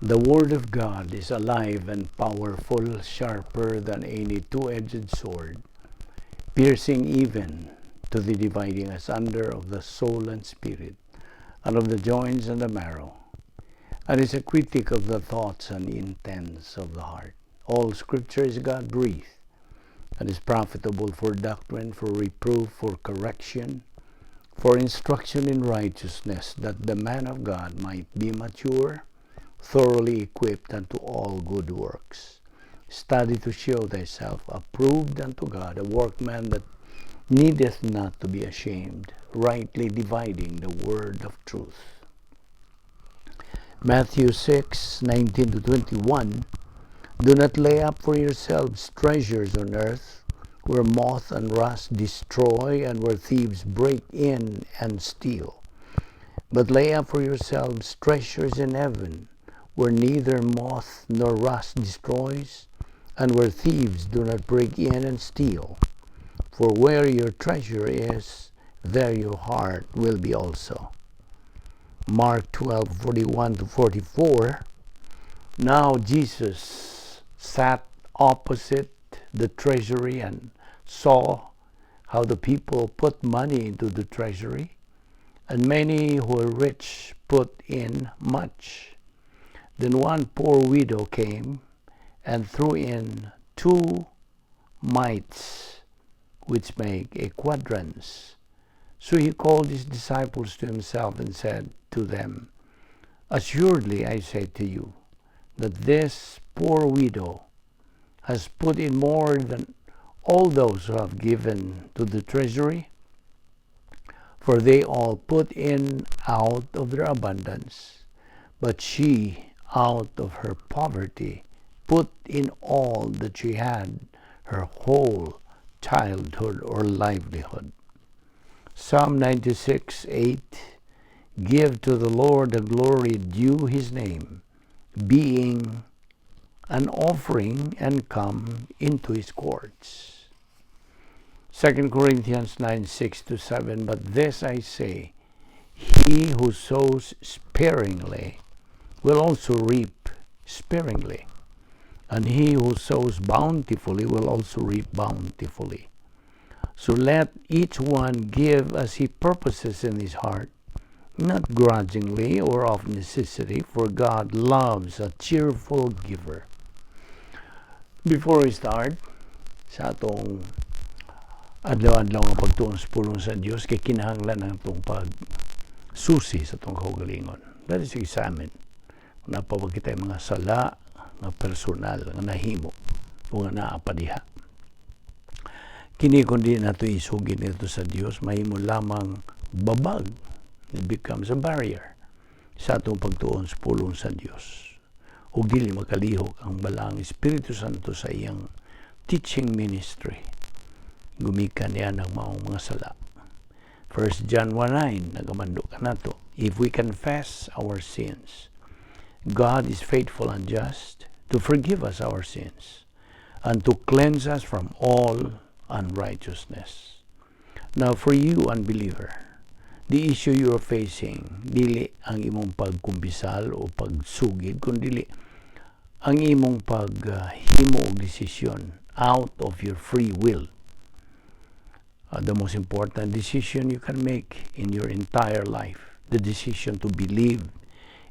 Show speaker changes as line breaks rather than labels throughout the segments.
The Word of God is alive and powerful, sharper than any two-edged sword, piercing even to the dividing asunder of the soul and spirit, and of the joints and the marrow, and is a critic of the thoughts and intents of the heart. All Scripture is God-breathed, and is profitable for doctrine, for reproof, for correction, for instruction in righteousness, that the man of God might be mature, thoroughly equipped unto all good works. Study to show thyself approved unto God, a workman that needeth not to be ashamed, rightly dividing the word of truth. Matthew 6:19 to 21. Do not lay up for yourselves treasures on earth, where moth and rust destroy and where thieves break in and steal. But lay up for yourselves treasures in heaven, where neither moth nor rust destroys, and where thieves do not break in and steal. For where your treasure is, there your heart will be also. Mark 12:41 to 44. Now Jesus sat opposite the treasury and saw how the people put money into the treasury, and many who were rich put in much. Then one poor widow came and threw in two mites, which make a quadrans. So he called his disciples to himself and said to them, "Assuredly I say to you, that this poor widow has put in more than all those who have given to the treasury, for they all put in out of their abundance, but she out of her poverty put in all that she had, her whole childhood or livelihood." Psalm 96:8. Give to the Lord the glory due his name, being an offering, and come into his courts. 2 Corinthians 9:6 to 7. But this I say, he who sows sparingly will also reap sparingly, and he who sows bountifully will also reap bountifully. So let each one give as he purposes in his heart, not grudgingly or of necessity, for God loves a cheerful giver. Before we start sa atong adlaw-adlaw nga pagtuon sa pulong sa Dios, kay kinahanglan ang atong pag susi sa atong kaugalingon. That is, examine. Kung naa pa ba kita mga sala nga personal nga nahimo o nga naa pa diha. Kini kung di nato isugid nito sa Dios, mahimo lamang babag. It becomes a barrier sa atong pagtuon sa pulong sa Dios. Ug dili makalihok ang Balaang Espiritu Santo sa iyang teaching ministry gumikan niya ng maong mga sala. 1 John 1:9 nagamando kanato, "If we confess our sins, God is faithful and just to forgive us our sins and to cleanse us from all unrighteousness." Now, for you, unbeliever, the issue you are facing, dili ang imong pagkumpisal o pagsugid, kundi ang imong paghimo og desisyon out of your free will. The most important decision you can make in your entire life, the decision to believe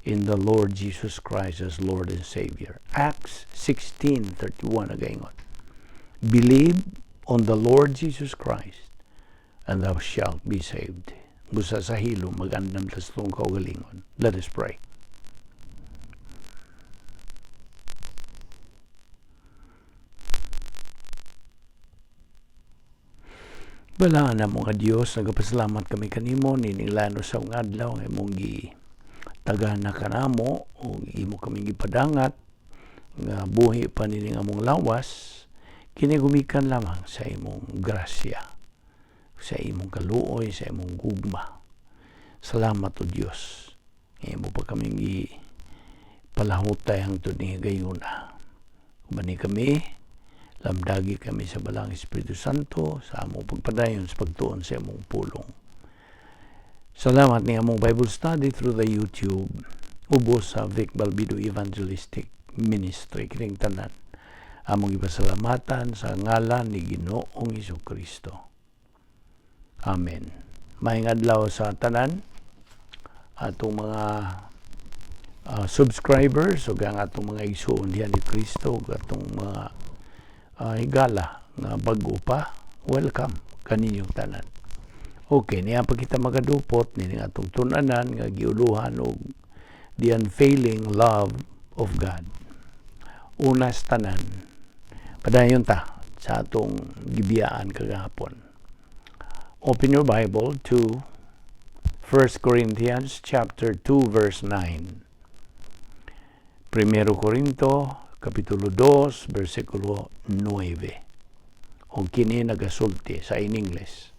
in the Lord Jesus Christ as Lord and Savior. Acts 16:31 nagaingon, "Believe on the Lord Jesus Christ and thou shalt be saved." Busa sa hilom, mag-andam ta sa atong kaugalingon. Let us pray. Balaan namo nga Dios, nagapasalamat kami kanimo nining lain sa nga adlaw nga imong gi tagana kanamo ug imo kami gipadangat nga buhi pa nining among lawas. Kini gumikan lamang sa imong grasya, sa imong kaluoy, sa imong gugma. Salamat, O Dios, imo pa kaming gi palahutay hangtod ni higayuna. Ubani kami, lamdagi kami sa Balaang Espiritu Santo sa among pagpadayon sa pagtuon sa imong pulong. Salamat ni among Bible study through the YouTube. Ubos sa Vic Balbido Evangelistic Ministry, kining tanan among ipasalamatan sa ngalan ni Ginoong Kristo. Amen. Maayong adlaw sa tanan atong mga subscribers ug ang atong mga igsuon diha ni Kristo ug atong mga higala nga bag-o pa, welcome kaninyong tanan. Okay, niya pa kita magadupot nining atong tun-anan nga giuluhan og the unfailing love of God. Una sa tanan, padayon ta sa atong gibiyaan kagahapon. Open your Bible to 1 Corinthians chapter 2 verse 9. Primero Corinto kapitulo 2 versikulo 9. O kini nagasulti sa in English.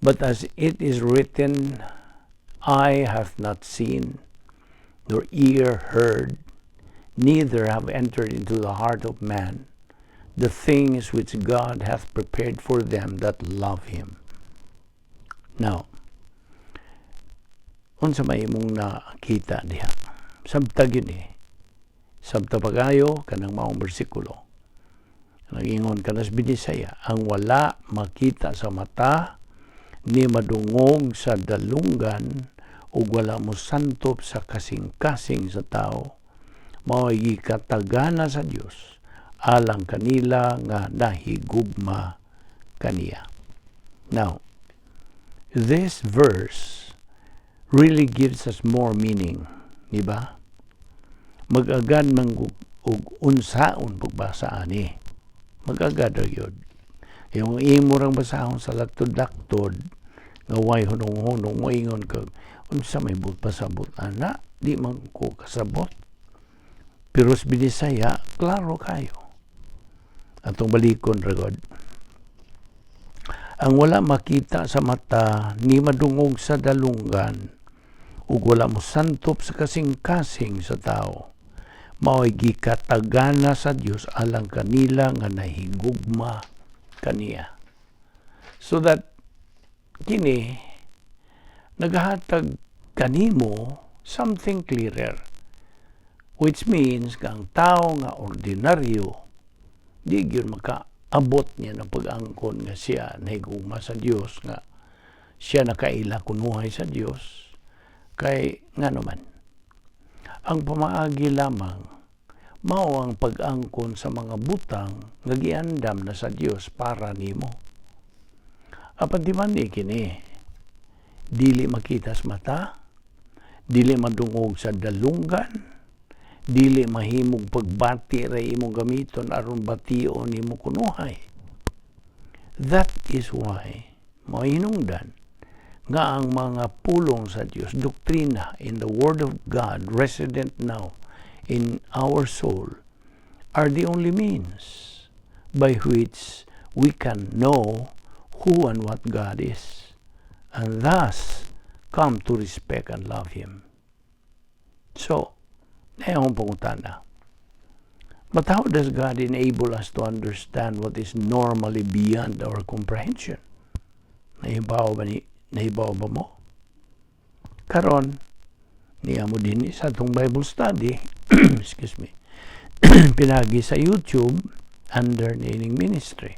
"But as it is written, eye hath not seen, nor ear heard, neither have entered into the heart of man the things which God hath prepared for them that love him." Now, unsa may imong nakita diha? Sabta gyud eh. Sabta pagayo kanang maong bersikulo. Nagingon kanas Binisaya, ang wala makita sa mata, ni madungog sa dalunggan, ug wala mosantop sa kasing-kasing sa tao, mao'y gikatagana sa Dios alang kanila nga nahigugma kaniya. Now, this verse really gives us more meaning, di ba? Mag-agad man og unsaon pagbasa ani. Mag-agad ra gyud. Yung imo rang basahon sa laktod-laktod nga way hunong-hunong, moingon kag, "Unsa may buot pasabot ana? Di man ko kasabot." Pero sa Binisaya, klaro kayo. Atong balikon ra god. Ang wala makita sa mata, ni madungog sa dalunggan, ug wala mosantop sa kasing-kasing sa tao, mao'y gikatagana sa Dios alang kanila nga nahigugma kaniya. So that kini nagahatag kanimo something clearer, which means kang tao nga ordinaryo di gyud makaabot niya ng pag-angkon nga siya nahigugma sa Dios, nga siya nakaila kunuhay sa Dios, kay ngano man ang pamaagi lamang mao ang pag-angkon sa mga butang nga giandam na sa Dios para nimo. Apan di man ni kini dili makita sa mata, dili madungog sa dalunggan, dili mahimong pagbati ra imong gamiton aron bation nimo kunuhay. That is why mao hinungdan nga ang mga pulong sa Dios, doktrina in the Word of God resident now in our soul, are the only means by which we can know who and what God is and thus come to respect and love Him. So, akong pangutana. But how does God enable us to understand what is normally beyond our comprehension? Nahibaw ba mo? Karon, niya mo din sa atong Bible study, excuse me, pinagi sa YouTube under niining ministry.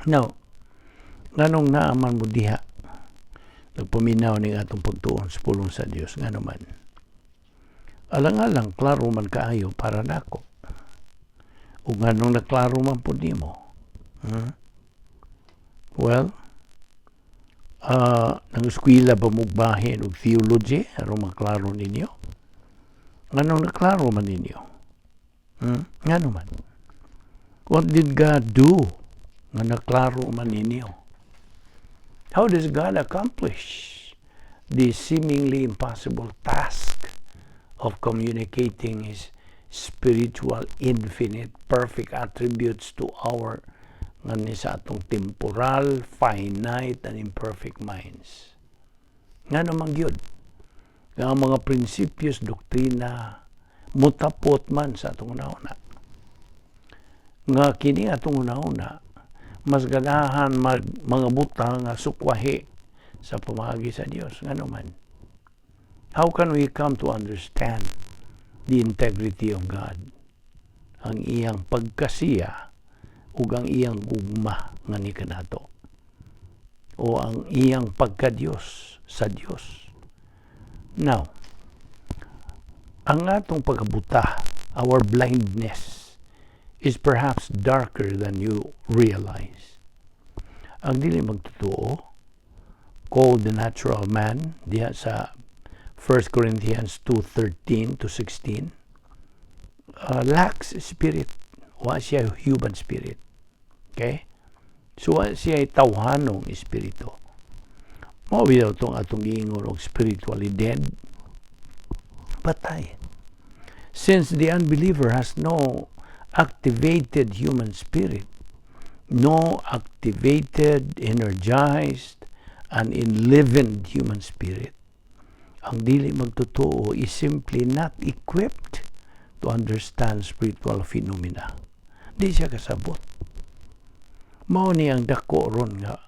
Now, nganong naaman mo diha nagpaminaw ning atong pagtuon sa pulong sa Dios? Ngano man? Alang-alang klaro man kaayo para nako. Ug nganong naklaro man pud nimo? Hmm? Well, nang eskwela ba mo bahin og theology aron maklaro ninyo? Nganong naklaro man ninyo? Hmm? Ngano man? What did God do nga naklaro man ninyo? How does God accomplish the seemingly impossible task of communicating His spiritual, infinite, perfect attributes to our nga ni sa atong temporal, finite, and imperfect minds? Nga naman gyud nga ang mga prinsipyos, doktrina, mutapot man sa atong una. Nga kini atong una mas ganahan mga butang nga sukwahi sa pamaagi sa Dios. Ngano man? How can we come to understand the integrity of God? Ang iyang pagkasiya ug ang iyang gugma nga ni kanato o ang iyang pagka-Diyos sa Dios. Now, ang atong pagkabuta, our blindness, is perhaps darker than you realize. Ang dili magtotoo, called the natural man, diha sa 1 Corinthians 2:13 to 16, lacks spirit. Wa siya human spirit. Okay? So, wa siya tawhanong espiritu. Mao bitaw tong atong giingon og spiritually dead. Patay. Since the unbeliever has no activated human spirit, no activated, energized, and enlivened human spirit, ang dili magtotoo is simply not equipped to understand spiritual phenomena. Di siya kasabot. Mao ni ang dako ron nga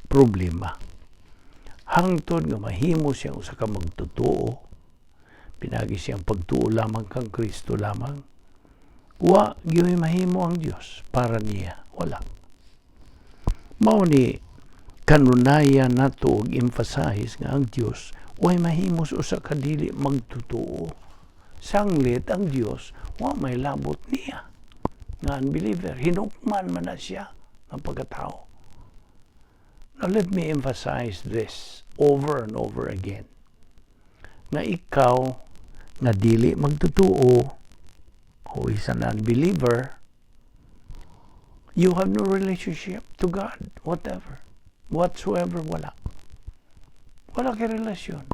problema. Hangtod nga mahimo siyang usa ka magtotoo, pinagi siyang pagtuo lamang kang Kristo lamang, wa gyud mahimo ang Dios para niya. Wala. Mao ni kanunayan nato og emphasize nga ang Dios way mahimo sa usa ka dili magtotoo. Sanglit ang Dios wa may labot niya nga unbeliever. Hinukman man na siya ang pagkatao. Now let me emphasize this over and over again. Nga ikaw nga dili magtotoo o is an unbeliever, you have no relationship to God, whatever. Whatsoever, wala. Wala kay relasyon.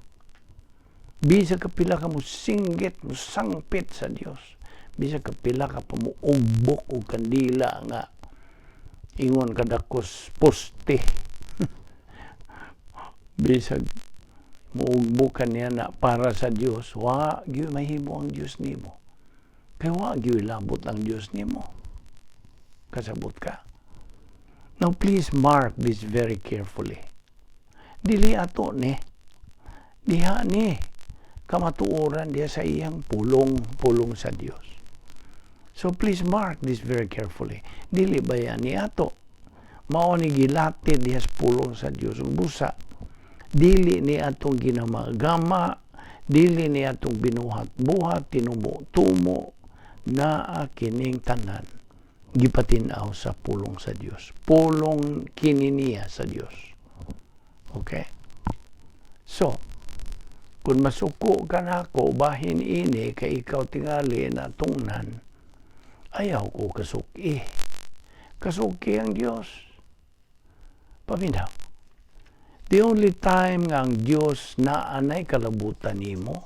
Bisa ka pila ka mo singgit, mo sangpit sa Dios. Bisa ka pila ka pa mo ugbok og kandila nga ingon kadakos poste. Bisag muugbok ka niya na para sa Dios, wa gyud mahimo ang Dios nimo. Kay wa gyud labot ang Dios nimo. Kasabot ka? Now please mark this very carefully. Dili ato ni. Diha ni kamatuoran diha sa iyang pulong, pulong sa Dios. So please mark this very carefully. Dili ba yan ni ato? Mao ni gilatid diha sa pulong sa Dios. Ug busa dili ni atong ginamagama, dili ni atong binuhat-buhat, tinumo-tumo, naa kining tanan gipatin-aw sa pulong sa Dios. Pulong kini niya sa Dios. Okay? So, kung masuko ka nako bahin ini kay ikaw tingali na tungnan, ayaw ko kasuki. Kasuki ang Dios. Paminaw. The only time nga ang Dios naanay kalabutan nimo,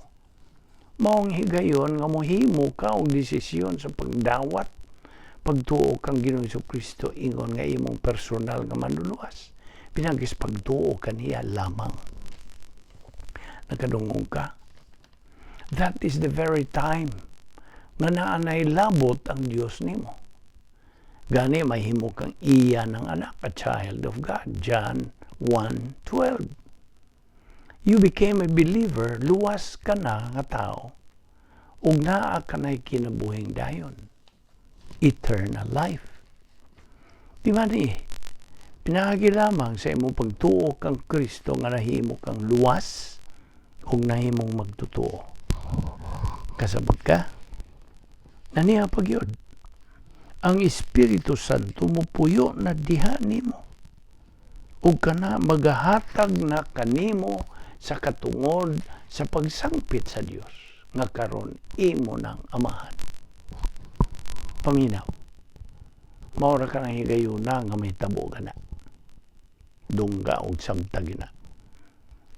maong higayon nga mohimo ka og desisyon sa pagdawat pagtuo kang Ginoong Kristo ingon nga imong personal nga manluluwas. Pinagis pagtuo kaniya lamang. Nakadungog ka? That is the very time nga naanay labot ang Dios nimo. Gani mahimo kang iya ng anak, a child of God. John 1:12. You became a believer, luwas ka na nga tao, ug naa ka na'y kinabuhing dayon. Eternal life. Di ba ni? Pinaagi lamang sa imong pagtuo kang Kristo nga nahimo kang luwas ug nahimong magtotoo. Kasabot ka? Naniya pa gyud. Ang Espiritu Santo mopuyo na diha nimo. Ug kana magahatag na kanimo sa katungod sa pagsangpit sa Dios nga karon imo nang amahan. Paminaw. Mao ra ka nang higayuna nga mahitabo ka na. Dungga og samtag na.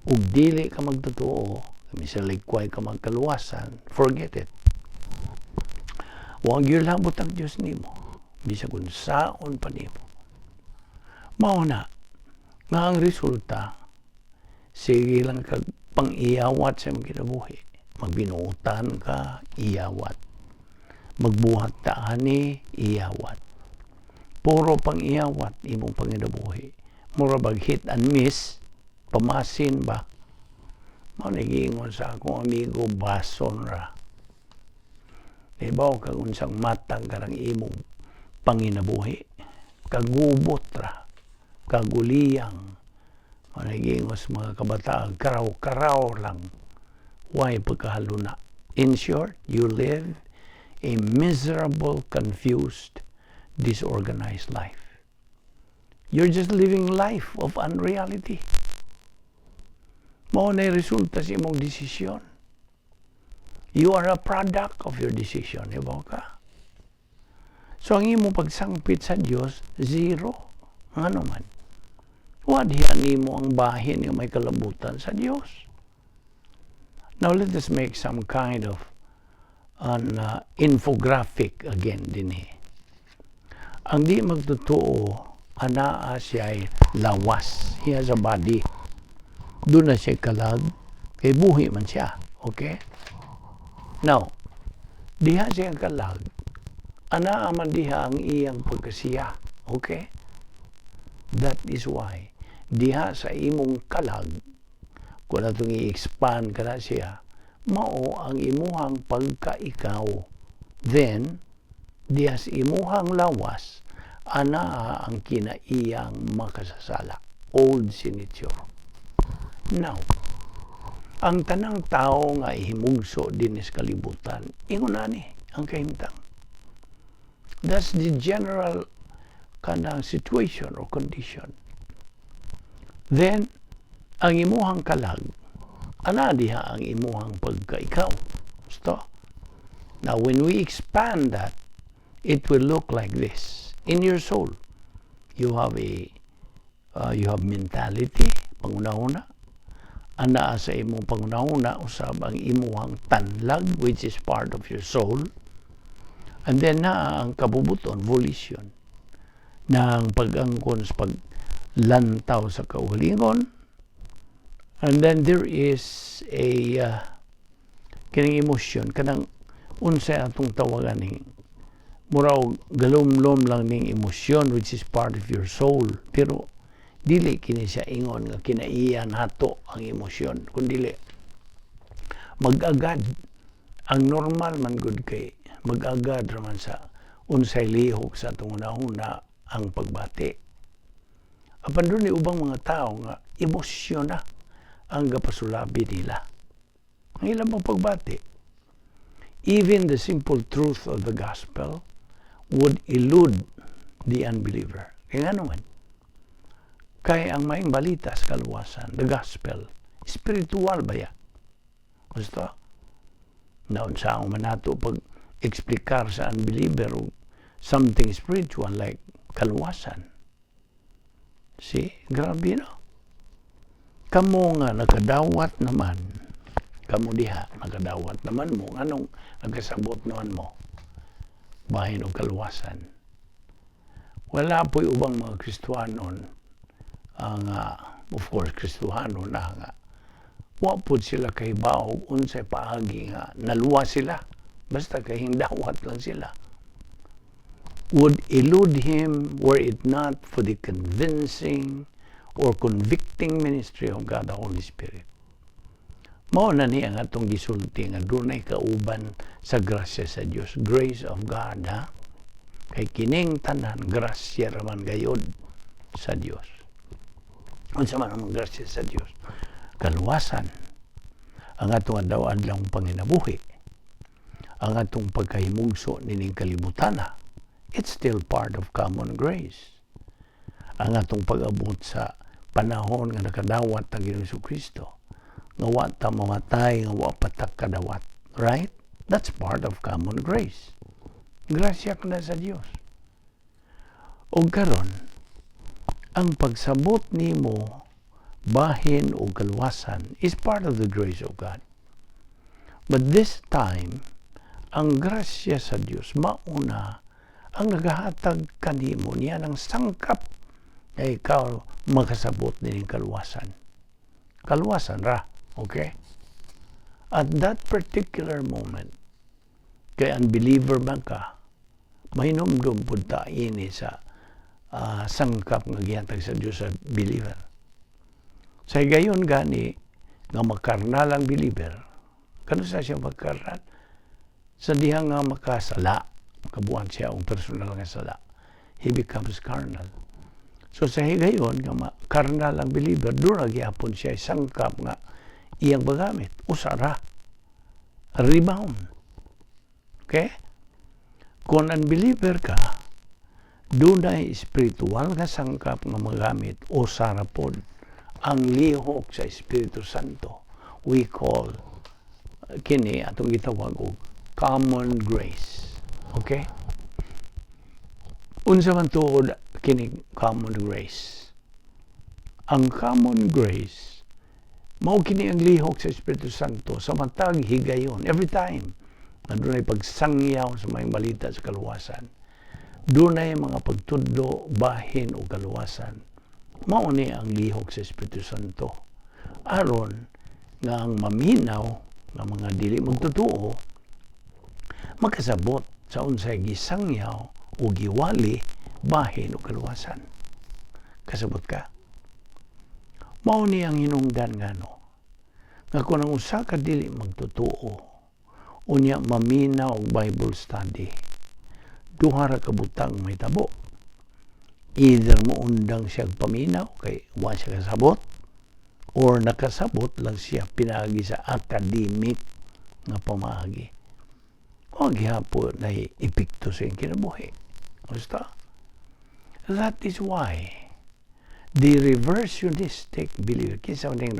Ug dili ka magtotoo, bisan likway ka magkaluwasan, forget it. Wa gyud labot ang Dios nimo, bisag unsaon pa nimo. Mao na nga ang resulta, sige lang kag pang-iyawat sa imong kinabuhi. Magbinuotan ka, iyawat. Magbuhat ta ani, iyawat. Puro pang-iyawat imong panginabuhi. Mura bag hit and miss, pamasin ba? Mao ni giingon sa akong amigo, bason ra. Ibaw kag unsang matang karang imong panginabuhi. Kagubot ra. Kaguliyang. Mao ni giingon sa mga kabataan, karaw-karaw lang. Way pagkahaluna. In short, you live a miserable, confused, disorganized life. You're just living life of unreality. Mao na resulta sa imong desisyon. You are a product of your decision. Ibaw ka? So, ang imong pagsangpit sa Dios, zero. Ano man? Wa diha nimo ang bahin nga may kalabutan sa Dios. Now, let us make some kind of an infographic again dinhi. Ang di magtotoo, anaa siya lawas. He has a body. Duna siya kalag, kay buhi man siya. Okay? Now, diha siya kalag, anaa man diha ang iyang pagkasiya. Okay? That is why, diha sa imong kalag, kung atong i-expand ka na siya, mao ang imuhang pagka-ikaw. Then, diha sa imuhang lawas, anaa ang kinaiyang makasasala. Old sin nature. Now, ang tanang tao nga ihimugso dinhi sa kalibutan, ingon ani ang kahimtang. That's the general kanang situation or condition. Then, ang imuhang kalag, ana diha ang imuhang pagka-ikaw. Gusto? Now, when we expand that, it will look like this. In your soul, you have mentality, panghunahuna. Anaa sa imong panghunahuna usab ang imuhang tanlag, which is part of your soul. And then naa ang kabubuton, volition, ng pag-angkon sa paglantaw sa kaugalingon. And then there is a kining emosyon, kanang unsay atong tawagan ni mura og galumlom lang ning emosyon, which is part of your soul, pero dili kini siya ingon nga kinaiya nato ang emosyon, kun dili mag-agad. Ang normal man gud kay mag-agad raman sa unsay lihok sa atong hunahuna ang pagbati. Apan duna ubang mga tao nga emosyon na ang gapasulabi nila ang ilang mga pagbati. Even the simple truth of the gospel would elude the unbeliever. Kaya nga naman, kay ang maayong balita sa kaluwasan, the gospel, spiritual ba ya? Gusto? Naunsa man nato pag eksplikar sa unbeliever og something spiritual like kaluwasan? See? Grabe, no? Kamo nga nakadawat naman, kamo diha, nakadawat naman mo, anong nagkasabot naman mo bahin og kaluwasan? Wala po'y ubang mga Kristohanon ang of course Kristohano na nga wa pud sila kahibaw unsay paagi nga naluwas sila, basta kay hindawat lang sila. Would elude him were it not for the convincing or convicting ministry of God the Holy Spirit. Mao na ni ang atong gisulti nga dunay kauban sa grasya sa Dios, grace of God, ha. Kay kining tanan grasya raman gayod sa Dios. Unsa man ang grasya sa Dios? Kaluwasan, ang atong adlaw-adlaw panginabuhi, ang atong pagkahimugso nining kalibutana, it's still part of common grace. Ang atong pag-abot sa panahon nga nakadawat ang Ginoong Kristo, nga wa ta mamatay nga wa pa ta kadawat, right? That's part of common grace. Grasya ka na sa Dios. Og karon, ang pagsabot nimo bahin og kaluwasan is part of the grace of God. But this time, ang grasya sa Dios mauna ang nagahatag kanimo niya ng sangkap nga ikaw makasabot nining kaluwasan. Kaluwasan ra, okay? At that particular moment, kay unbeliever man ka, mahinumdum pud ta ini sa sangkap nga gihatag sa Dios sa believer. Sa higayon gani, Nga makarnal ang believer, kanus-a siya magkarnal? Sa diha nga makasala, makabuhat siya og personal nga sala, he becomes carnal. So sa higayon nga karnal ang believer, duna gihapon siya sangkap nga iyang magamit. Usa ra. Rebound. Okay? Kung unbeliever ka, dunay spiritual nga sangkap nga magamit, usa ra pod, ang lihok sa Espiritu Santo. We call kini, atong gitawag og common grace. Okay? Unsa man tuod kini common grace? Ang common grace mao kini ang lihok sa Espiritu Santo sa matag higayon, every time na dunay pagsangyaw sa maayong balita sa kaluwasan, dunay mga pagtudlo bahin og kaluwasan, mao ni ang lihok sa Espiritu Santo aron nga ang maminaw nga mga dili magtotoo makasabot sa unsay gisangyaw o giwali bahin og kaluwasan. Kasabot ka? Mao ni ang hinungdan ngano nga kung ang usa ka dili magtotoo unya maminaw og Bible study, duha ra ka butang mahitabo. Either moundang siya paminaw kay wa siya kasabot or nakasabot lang siya pinaagi sa academic nga pamaagi. Wa gihapon na epekto sa iyang kinabuhi. Basta. That is why the reversionistic believer, kinsa man yung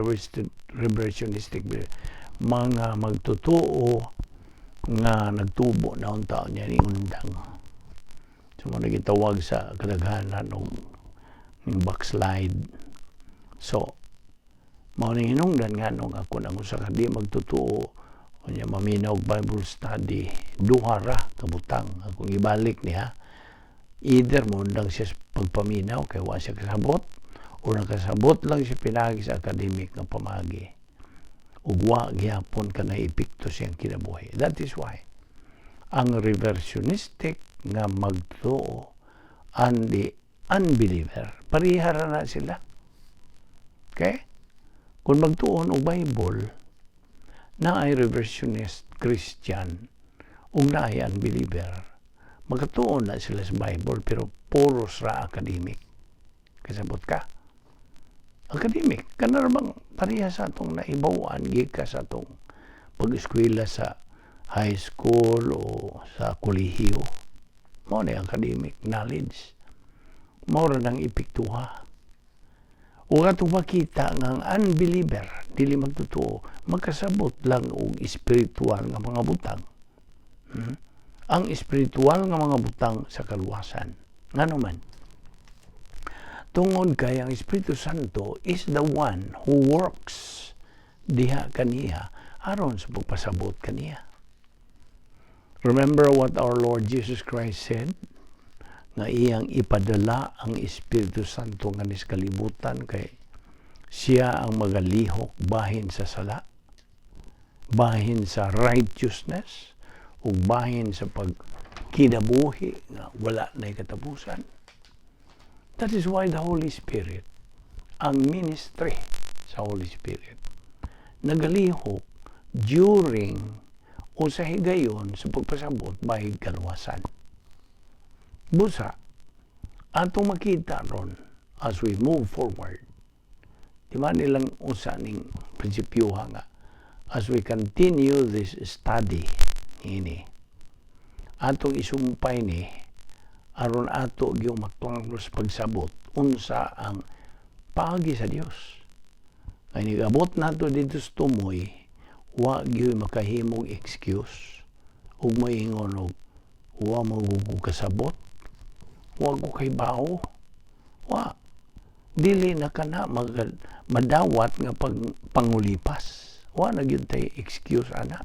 reversionistic believer? Mga magtotoo nga nagtubo na ang tao niya ni undang. So, mao gitawag sa kadaghanan og ning backslide. So, mao ning hinungdan nga no nga kung ang usa ka di magtotoo unya maminaw og Bible study, duha ra ka butang akong ibalik niya. Either moundang siya sa pagpaminaw kay wa siya kasabot o nakasabot lang siya pinaagi sa academic nga pamaagi ug wa gihapon kanay epekto siyang kinabuhi. That is why ang reversionistic nga magtotoo and the unbeliever, pareha ra na sila. Okay? Kung magtuon og Bible, naay reversionist Christian ug naay unbeliever, makatuon na sila sa Bible pero puros ra academic. Kasabot ka? Academic kana ra bang pareha sa atong naibaw-an gikan sa atong pag-eskwela sa high school o sa kolehiyo. Mao ni academic knowledge, mao ra nang epektuha. Ug atong makita nga ang unbeliever, dili magtotoo, makasabot lang og espiritual nga mga butang. Ang espiritual nga mga butang sa kaluwasan. Ngano man? Tungod kay ang Espiritu Santo is the one who works diha kaniya aron sa pagpasabot kaniya. Remember what our Lord Jesus Christ said? Nga iyang ipadala ang Espiritu Santo nga sa kalibutan kay siya ang magalihok bahin sa sala, bahin sa righteousness, ug bahin sa pagkinabuhi nga wala na katapusan. That is why the Holy Spirit, ang ministry sa Holy Spirit, nagalihok during o sa higayon sa pagpasabot bahin kaluwasan. Busa, atong makita ron as we move forward, di ba nilang usa ning prinsipyoha nga as we continue this study ini, atong isumpay ni aron ato gyud maklaro sa pagsabot unsa ang paagi sa Dios. Kay nigabot nato dito sa tumoy, wa gyud makahimong excuse ug moingon og wa man ko kasabot, wa ko kahibawo. Wa, dili na kana madawat nga pag pangulipas. Wa na gyud tay excuse ana.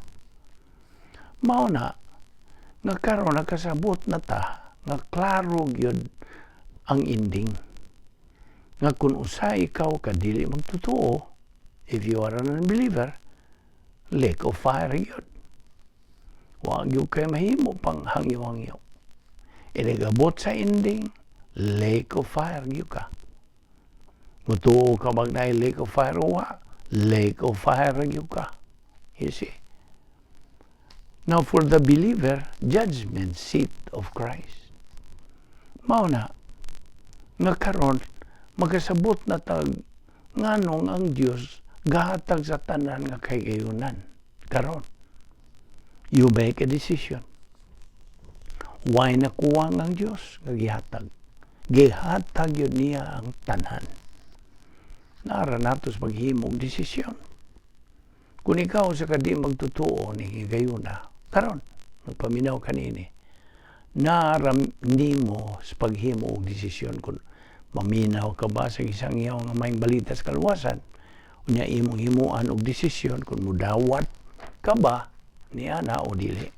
Mao na nga karon nakasabot na ta nga klaro gyud ang ending nga kung usa ikaw ka dili magtotoo, if you are an unbeliever, lake of fire gyud. Wa gyud kay mahimo pang hangyo-hangyo. Inigabot sa ending, lake of fire gyud ka. Mutuo ka bag naay lake of fire o wa? Lake of fire gyud ka. You see? Now, for the believer, judgment seat of Christ. Mao na, nga karon makasabot na tag nganong ang Dios gahatag sa tanan nga kahigayunan. Karon, you make a decision. Why nakuwang ang Dios nga gihatag? Gihatag gyud niya ang tanan. Nara nato sa paghimog desisyon. Kung ikaw sa kadi magtutuo ni higayuna, karon, nagpaminaw kanini, nara nimo sa paghimo og desisyon kung maminaw ka ba sa isang iyaw nga maayong balita sa kaluwasan, unya imong himuan og desisyon kung mudawat ka ba niana o dili.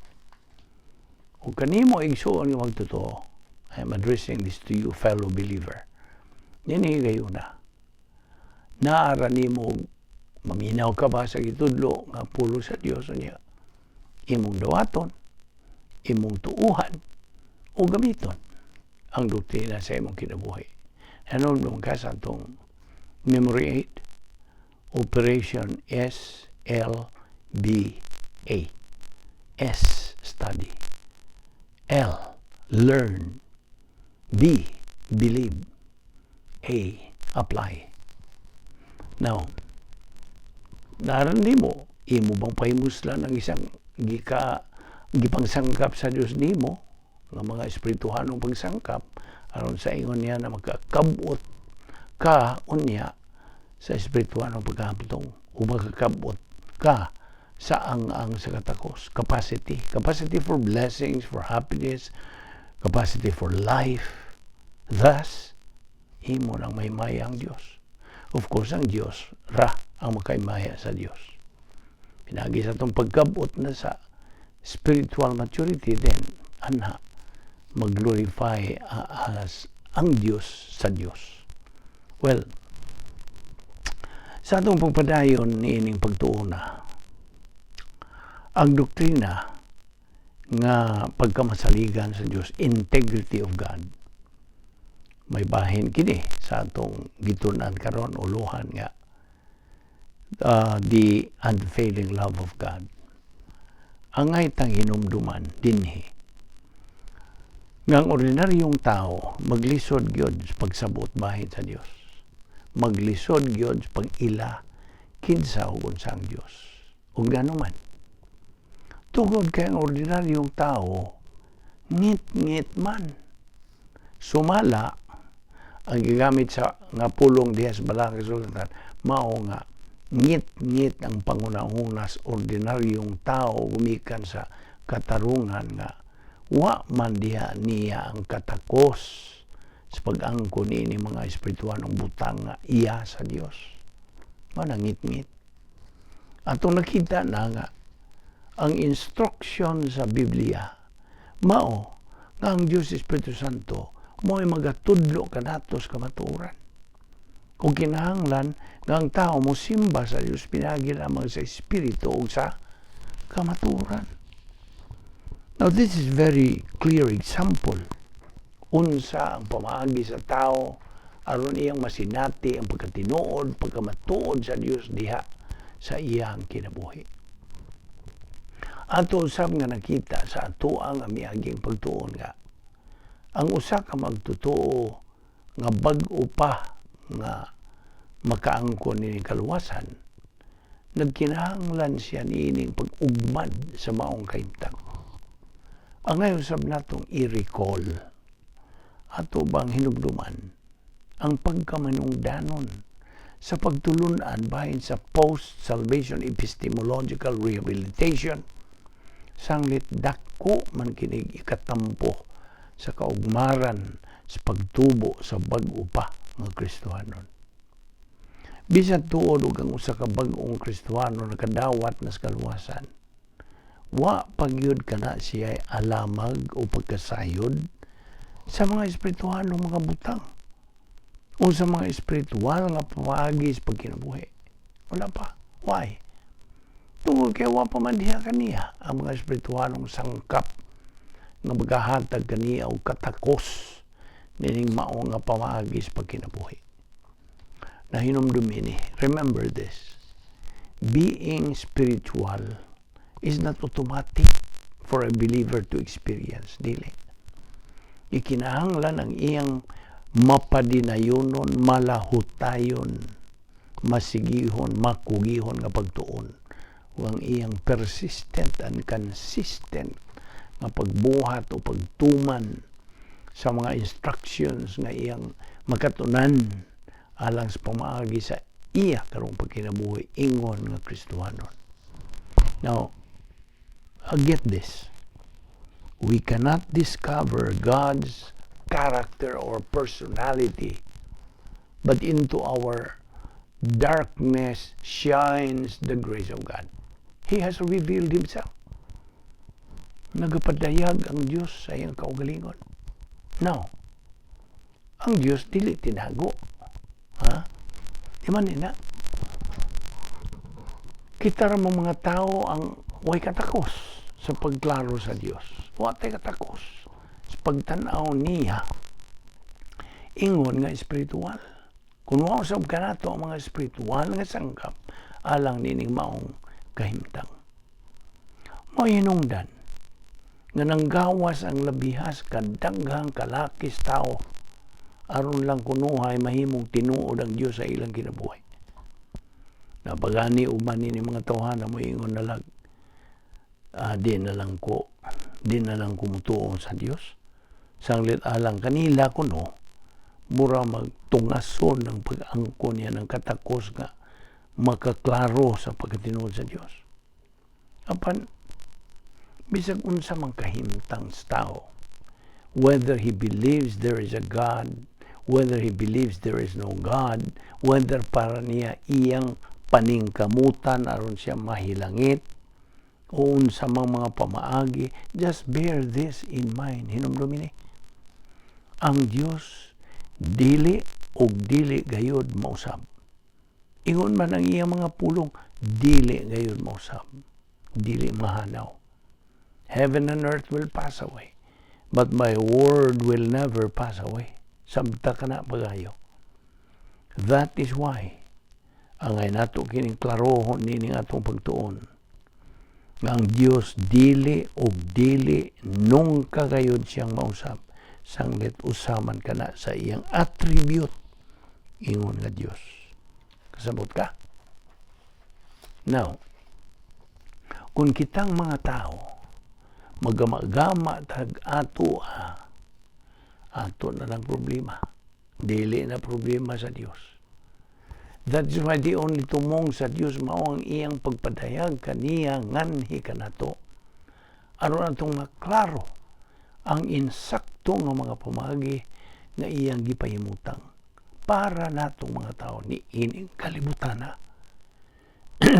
Ug kanimo igsuon nga magtotoo, I am addressing this to you, fellow believer. Nini higayuna. Naara nimo maminaw ka ba sa gitudlo nga pulo sa Dios, unya imong dawaton, imong tuuhan o gamiton ang doktrina sa imong kinabuhi. Ano nung ka sa atong memory 8? Operation S L B A. S, study. L, learn. B, believe. A, apply. Now, naran nimo, imo bang pahimuslan ang isang gika gipangsangkap sa Dios nimo nga mga espirituhanong pagsangkap aron sa ingon niya na makakabot ka unya sa espirituhanong pagkahamtong o makakabot ka sa ang sa katakos capacity, capacity for blessings, for happiness, capacity for life. Thus imo nang mahimaya ang Dios. Of course, ang Dios ra ang makaimaya sa Dios pinagi sa atong pagkabot na sa spiritual maturity. Then ana mag-glorify as ang Dios sa Dios. Well, sa atong pagpadayon niining pagtuona, ang doktrina nga pagkamasaligan sa Dios, integrity of God, may bahin kini sa atong gitun-an karon, uluhan nga the unfailing love of God. Angay tang hinumduman dinhi nga ang ordinaryong tao maglisod gyud sa pagsabot bahin sa Dios. Maglisod gyud sa pag-ila kinsa ug unsa ang Dios. Ug ngano man? Tungod kay ang ordinaryong tao ngit-ngit man. Sumala ang gigamit sa nga pulong diha sa Balaang Kasulatan, mao nga ngit-ngit ang panghuna-huna sa ordinaryong tao gumikan sa katarungan nga wa man diha niya ang katakos sa pag-angkon niini mga espirituhanong butang nga iya sa Dios. Mao na ngit-ngit. Atong nakita na nga ang instruction sa Biblia mao nga ang Dios Espiritu Santo mo'y magatudlo kanato sa kamatuoran. Kung kinahanglan nga ang tao mo simba sa Dios pinagi lamang sa espiritu o sa kamatuoran. Now, this is very clear example unsa ang pamaagi sa tao aron iyang masinati ang pagkatinuod, pagkamatuod sa Dios diha sa iyang kinabuhi. Ato usab nga nakita sa atoang miaging pagtuon nga ang usa ka magtotoo nga bag-o pa nga makaangkon nining kaluwasan, nagkinahanglan siya niining pag-ugmad sa maong kahimtang. Angay usab natong i-recall, ato bang hinumduman ang pagkamanungdanon sa pagtulunan bahin sa post-salvation epistemological rehabilitation, sanglit dako man kinig ikatampo sa kaugmaran sa pagtubo sa bag-o pa nga Kristohanon. Bisan tuod og ang usa ka bag-ong Kristohano nakadawat na sa kaluwasan, wa pa gyud kana siya alamag o pagkasayod sa mga espirituhanong mga butang o sa mga espiritual nga pamaagi sa pagkinabuhi. Wala pa. Why? Tungod kay wa pa man diha kaniya ang mga espirituhanong sangkap nga magahatag kaniya og katakos nining mao nga pamaagi sa pagkinabuhi. Nahinumdumi ni, remember this. Being spiritual is not automatic for a believer to experience. Dili. Ikinahanglan ang iyang mapadinayonon, malahutayon, masigihon, makugihon nga pagtuon ug ang iyang persistent and consistent nga pagbuhat o pagtuman sa mga instructions nga iyang makatunan alang sa pamaagi sa iya karong pagkinabuhi ingon nga Kristohanon. Now, get this. We cannot discover God's character or personality, but into our darkness shines the grace of God. He has revealed Himself. Nagapadayag ang Diyos sa iyang kaugalingon. Now, ang Diyos dili tinago. Ha? Di man na? Kita ra mga tao ang way katakos sa pagklaro sa Diyos. Wa tay katakos sa pagtan-aw niya ingon nga espiritual. Kung wa usab kanato ang mga espiritual nga sangkap alang nining maong kahimtang. Mao hinungdan nga nanggawas ang labihas kadaghang kalakis tao aron lang kunuhay mahimong tinuod ang Dios sa ilang kinabuhi. Napagani uban ni mga tawhana moingon na lang, "Di na lang ko mutuo sa Dios." Sanglit alang kanila kuno, mura magtungason ng pag-angkon niya ng katakos nga makaklaro sa pagkatinuod sa Dios. Apan bisag unsa man kahimtang sa tao, whether he believes there is a God, whether he believes there is no God, whether para niya iyang paningkamutan aron siya mahilangit, o unsa mang mga pamaagi, just bear this in mind. Hinumdumi ni. Ang Dios dili og dili gayud mausab. Ingon man ang iyang mga pulong, dili gayud mausab. Dili mahanaw. "Heaven and earth will pass away, but my word will never pass away." Sabta ka na pagayo. That is why angay nato kining klarohon nining atong pagtuon nga ang Dios dili og dili nungka gayud siyang mausab, sanglit usaman kana sa iyang attribute ingon nga Dios. Kasabot ka? Now, kung kitang mga tao magama-gama tag ato, ato na lang problema, dili na problema sa Dios. That's why the only tumong sa Dios mao ang iyang pagpadayag kaniya nganhi kanato aron atong maklaro ang insakto nga mga pamaagi nga iyang gipahimutang para natong mga tao ni ining kalibutan na.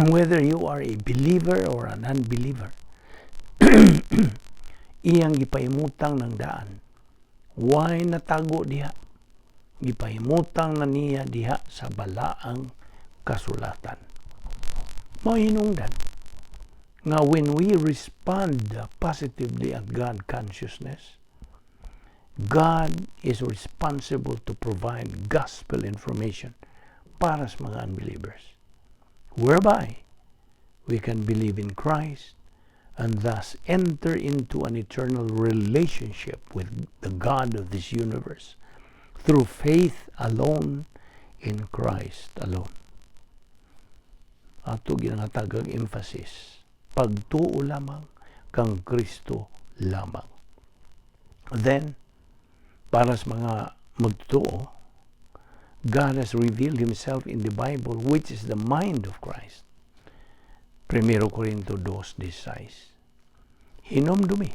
Whether you are a believer or an unbeliever, iyang gipahimutang ng daan. Why natago diha? Gipahimutang na niya diha sa balaang kasulatan. Mao hinungdan nga when we respond positively at God consciousness, God is responsible to provide gospel information para sa mga unbelievers, whereby we can believe in Christ and thus enter into an eternal relationship with the God of this universe through faith alone in Christ alone. Ato ginangatagag emphasis, pagtuo lamang kang Kristo lamang. Then, para sa mga magtuo, God has revealed Himself in the Bible, which is the mind of Christ. 1 Corinto 2.16. Hinomdumi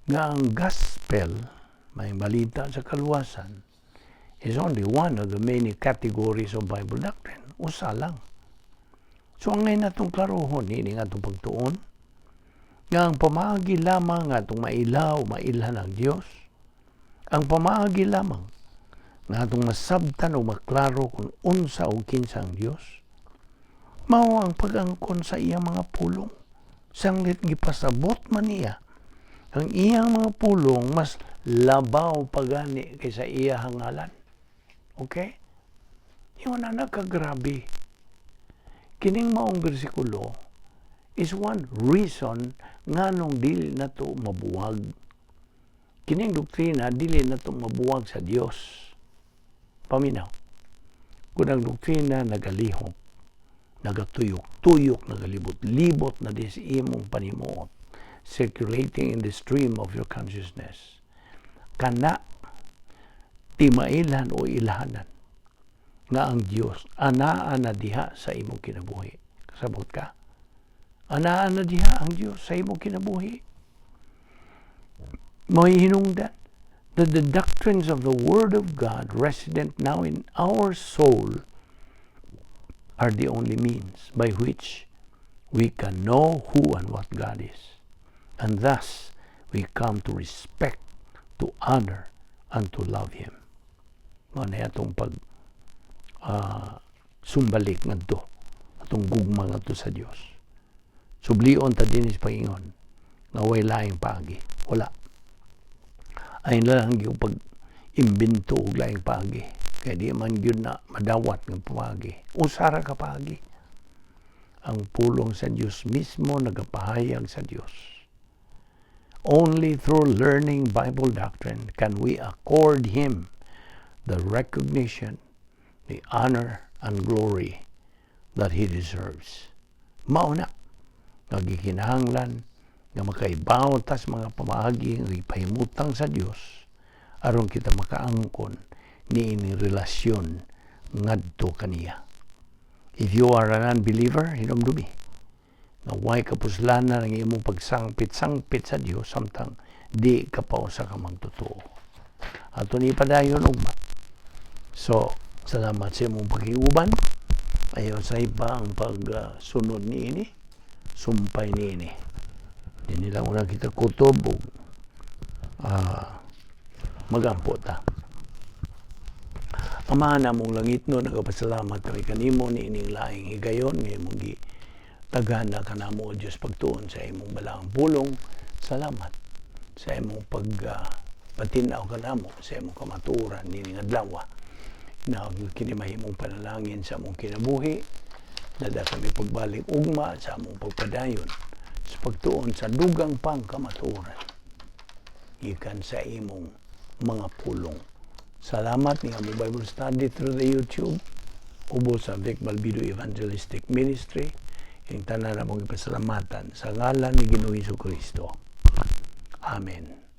nga ang gospel, may balita sa kaluwasan, is only one of the many categories of Bible doctrine. Usa lang. So ang ngayon natong klarohon, ini nga atong pagtuon, nga ang pamaagi lamang nga atong mailaw, mailhan ang Dios, ang pamaagi lamang nga atong masabtan o maklaro kung unsa o kinsa ang Dios, mao ang pag-angkon sa iyang mga pulong. Sanglit gipasabot man niya ang iyang mga pulong, mas labaw pagani kaysa iyang ngalan. Okay? Yun na nagkagrabe. Kining maong bersikulo is one reason nganong dili nato mabuwag. Kining doktrina, dili nato mabuwag sa Dios. Paminaw. Kung ang doktrina nagalihok, nagatuyok-tuyok, nagalibot-libot na di sa imong panimuot, circulating in the stream of your consciousness, kana timailan o ilhanan nga ang Dios anaa na diha sa imong kinabuhi. Kasabot ka? Anaa na diha ang Dios sa imong kinabuhi. May hinungdan that the doctrines of the Word of God resident now in our soul are the only means by which we can know who and what God is. And thus, we come to respect, to honor, and to love Him. Mao na atong pag sumbalik ngadto atong gugma ngadto sa Dios. Sublion ta dinhi sa pagingon nga way laing paagi. Wala. Ay lang yung pag imbento og laing paagi. Kaya di man gyud na madawat ng paagi. Usa ra ka paagi. Ang pulong sa Dios mismo nagapahayag sa Dios. Only through learning Bible doctrine can we accord Him the recognition, the honor, and glory that He deserves. Mao na nga gikinahanglan nga makaibaw ta sa mga pamaagi nga gipahimutang sa Dios aron kita makaangkon niini relasyon ngadto kaniya. If you are an unbeliever, hinumdumi nga way kapuslanan ang imong pagsangpit-sangpit sa Dios samtang di ka pa usa ka magtotoo. Ato ni padayon ugma. So, salamat sa imong pakiuban. Ayaw sa iba ang pagsunod niini, sumpay niini. Di nila una kita kutob ug magampo ta. Ama namong langitno, nagapasalamat kami kanimo niining laing higayon nga imong gi tagana kanamo o Dios pagtuon sa imong balaang pulong. Salamat sa imong pag patinaw kanamo sa imong kamatuoran niining adlaw na kini mahimong panalangin sa among kinabuhi. Dada kami pagbalik ugma sa among pagpadayon sa pagtuon sa dugang pang kamatuoran gikan sa imong mga pulong. Salamat ni among Bible study through the YouTube ubos sa Vic Balbido Evangelistic Ministry. Ining tanan among ipasalamatan sa ngalan ni Ginoong Kristo. Amen.